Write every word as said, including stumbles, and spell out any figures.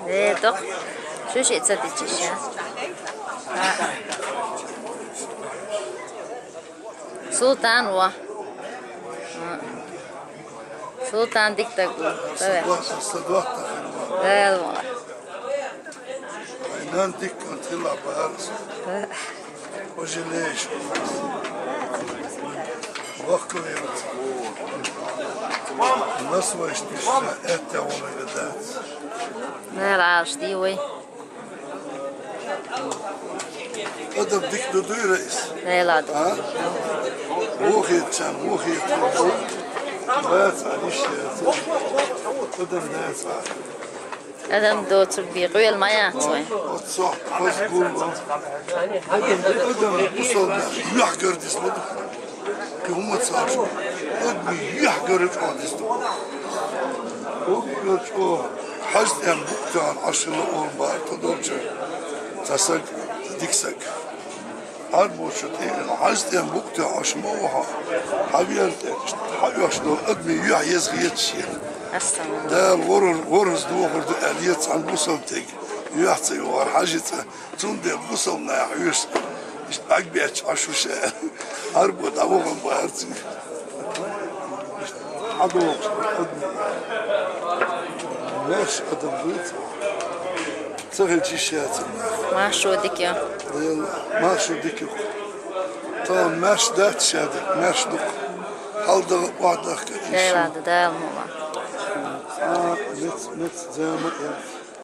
Э, доккха. Шу шиъ ца дича ша. А. Султан ва. Султан дика даг ва. Давай. Садвата, садвата. Дала ва. Ай, нан дика антила барс. Пожалеешь. Вахкуевец. Нас ваш тишина, это он видать. Дала алш ди вай. Адам дика ду дуй, раис? Дала ду. А? Вохет чам, вохет. Бац, алиш, адам дац. Адам доцург бий, къоьл ма яц вай. Оцо хаз гулла. Адам бусалба юхь гардис ма ду. Кхы хӀума ца хьожу. Адамий юьхь гара чӀоагӀа деза ду. Уггар чӀоагӀа хьажа тӀем букъ тоьхна Ӏаш хила олу бара тхо долчуьра. Цхьа саг, дика саг. Ӏарбочу тӀе хьажа тӀем букъ тоьхна Ӏаш ма ву хьо. Хьан вер тӀе, хьан оьхуш долу адамий юьхь еза хеташ шена. Дала ворхӀ-, ворхӀазза дохур ду аьлла, цхьана бусалба стеган юьхь ца йохура хьажа цӀа. Цундела бусалба нах хьоьжуш, иштта бӀаьрг бетташ Ӏаш ву ша. Ӏарбо дӀавахана бахьара цуьнга. Хьан дохуш ду адамий? Маьрша адам дуй цо. Ца хилча йиш яц. Маршо дика ю. Дела, маршо дика ю. Тахана маьрша дац ша дика, маьрша ду-кх. ХьалдагӀа, охьадахка, иншалла. Дела да, Дала мукъ лахь. А, мец, мец, зама яц.